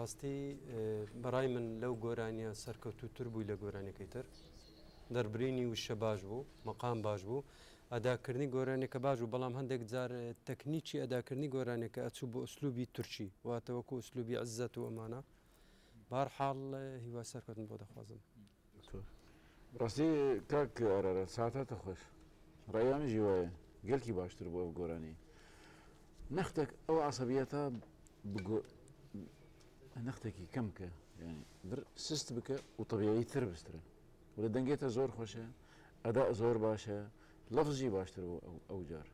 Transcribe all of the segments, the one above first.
بەڕاستی بەڕای من لەو گۆرانیە سەرکەوتووتر بووی لە گۆرانیەکەی تر. دەربرینی وشە باش بوو، مەقام باش بوو، ئەداکردنی گۆرانیەکە باش بوو، بەڵام هەندێک جار تەکنیکی ئەداکردنی گۆرانیەکە ئەچوو بۆ ئوسلوبی تورکی، واتە وەکو ئوسلوبی عزەت و ئەمانە. بەهەرحاڵ هیوای سەرکەوتن بۆ دەخوازم. دکتۆر. بەڕاستی کاک ئارارات ساتاتە خۆش ڕای منیش وایە گەلکی باشتر بوو ئەو گۆرانی نەختێک ئەو عسەبیەتە بگۆ نەختێکی کەم کە یعنی بر سست بکە و طبیعی تر بسترە و لە دەنگێتە زۆر خۆشە ئەدا زۆر باشە لەفزی باشتر بوو ئەو ئەو جار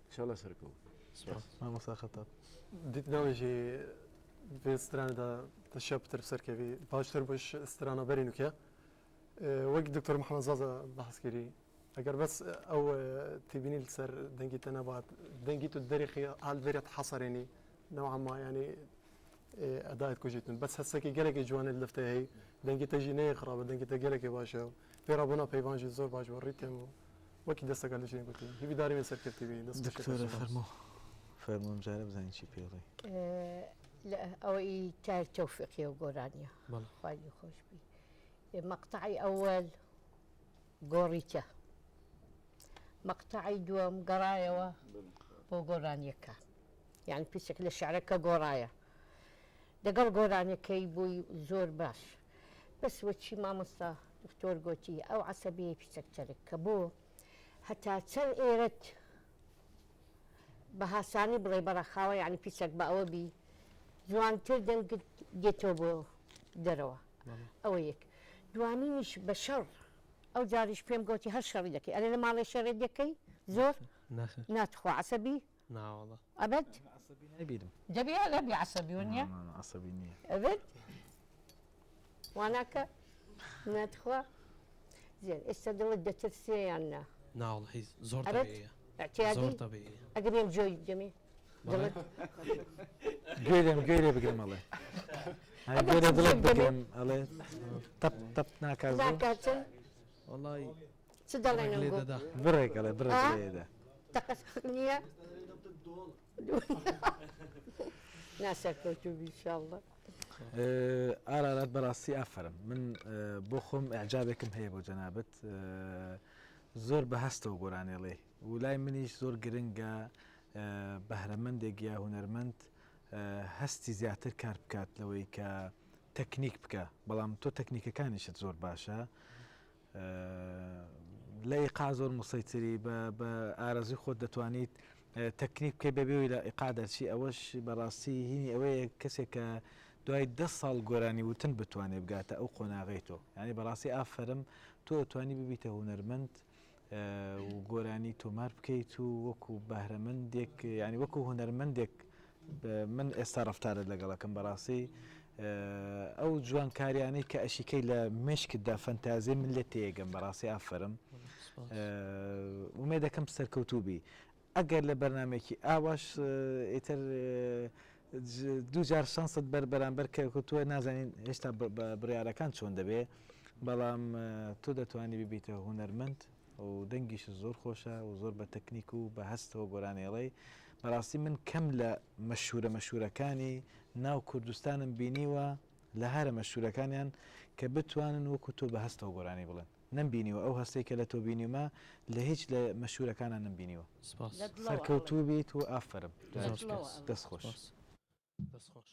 انشاءالله سەرکەوت سپاس مامۆستا خەتاب. دیتنەوەی vê stranê de teşiya pitir bi ser kevî baştir bû ji strana berî nûke. Wek Doktor Mihemed Zaza behs kirî eger bes ew têbînî li ser dengî te neba dengî tu derîxî hal verê teheserênî new'a ma yanî edayet ku jî tun bes hesekî gelekî ciwanê li deftê heyî dengî te jî neyê xirab e dengî te gelekî baş e pê re bûna peyvan jî zor baş bû rîtm û وەکی دەستەکە لە ژێ گوتی هیویداریم سەرکەفتی بی دەست خۆش دکتۆرە فەرموو فەرموو ئەمجارە بزانین چی پێ ئەڵێی. لە ئەوەی تایر تۆفیقیە و گۆرانیە خوای لێ خۆش بی مەقتەعی ئەوەل گۆڕیتە مەقتەعی دووەم گەڕایەوە بۆ گۆرانیەکە یعنی پیسێک لە شعرەکە گۆڕایە دەگەڵ گۆرانیەکەی بووی زۆر باش بەس وەچی مامۆستا دکتۆر گۆتی ئەو عەسەبیەی پیسەک تەرک کە بۆ هەتا چەند ئێرەت بە هاسانی بڵێ بەڕەخاوە یعنی پیسەک بە ئەوە بی جوانتر دەنگت دێتەوە بۆ دەرەوە ئەوە یەک دوامینیش بە شەڕ ئەو جاریش پێم گۆتی هەر شەڕی دەکەی ئەرێ لە ماڵێ شەڕێ دەکەی زۆر ناتخوا عەسەبی ناوەڵا ئەبەد عەسەبی نابیرم دەبی نەبی عەسەبی وەنیە عەسەبی نییە ئەبەد واناکە ناتخوا زين ئێستا دڵت دەترسێ یان نا ناوەڵا هیچ زۆر ئەبەد تەبیعیە اعتیادی زۆر تەبیعیە ئەگەر بێم جۆی دەمێ دڵت گوێ لێم گوێ لێ بگرم ئەڵێ هەر ئەگەر گوێ لە تۆ دڵت جۆی دەمێ بگرم ئەڵێ تەپ تەپ ناکات زۆر ناکاتن وەڵای چ دەڵێن ڕێک لێ ئەنگۆ دەدا بڕێک ئەڵێ بڕێک ئا لێدا تەقەت نییە نا سەرکەوتوو بی ئینشاڵڵا. ئارارات بەڕاستی ئافەرم من بۆ خۆم ئیعجابێکم هەیە بۆ جەنابت زۆر بە هەستەوە گۆرانێڵێ و لای منیش زۆر گرنگە بەهرەمەندێک یا هونەرمەند هەستی زیاتر کار بکات لەوەی کە تەکنیک بکە بەڵام تۆ تەکنیکەکانیشت زۆر باشە لە ئیقاع زۆر مسەیتری بە بە ئارەزوی خۆت دەتوانیت تەکنیک بکەی بەبێ ئەوەی لە ئیقاع دەرچی ئەوەش بەڕاستی هینی ئەوەیە کەسێک کە دوای دە ساڵ گۆرانی وتن بتوانێ بگاتە ئەو قۆناغەی تۆ یانی بەڕاستی ئافەرم تۆ ئەتوانی ببیتە هونەرمەند و گۆرانی تۆمار بکەیت و وەکو بەهرەمەندێک یانی وەکو هونەرمەندێک من ئێستا ڕەفتارت لەگەڵ ئەکەم بەڕاستی ئەو جوانکاریانەی کە ئەشیکەی لە مێشکتدا فەنتازی من لێت تێگەم بەڕاستی ئافەرم ئومێدەکەم سەرکەوتوو بی ئەگەر لە بەرنمێکی ئاواش ئیتر دوو جار شانست بەر بەرامبەر کەوتووە نازانین هێشتا بڕیارەکان چۆن دەبێ بەڵام تۆ دەتوانی ببیتە هونەرمەند و دەنگیشت زۆر خۆشە و زۆر بە تەکنیک و بە هەستەوە گۆرانی ئەڵێی بەڕاستی من کەم لە مەشهورە مەشهورەکانی ناو کوردستانم بینیوە لە هەرە مەشهورەکانیان کە بتوانن وەکو تۆ بە هەستەوە گۆرانی بڵێن نەم بینیوە ئەو هەستەی کە لە تۆ بینیومە لە هیچ لە مەشهورەکانا نەم بینیوە سپاس لە دڵەوە ئەڵێ سەرکەوتوو بیت و ئافەرم لە زۆر دڵەوە سپاس ئەڵێ دەست خۆش. سپاس دەست خۆش.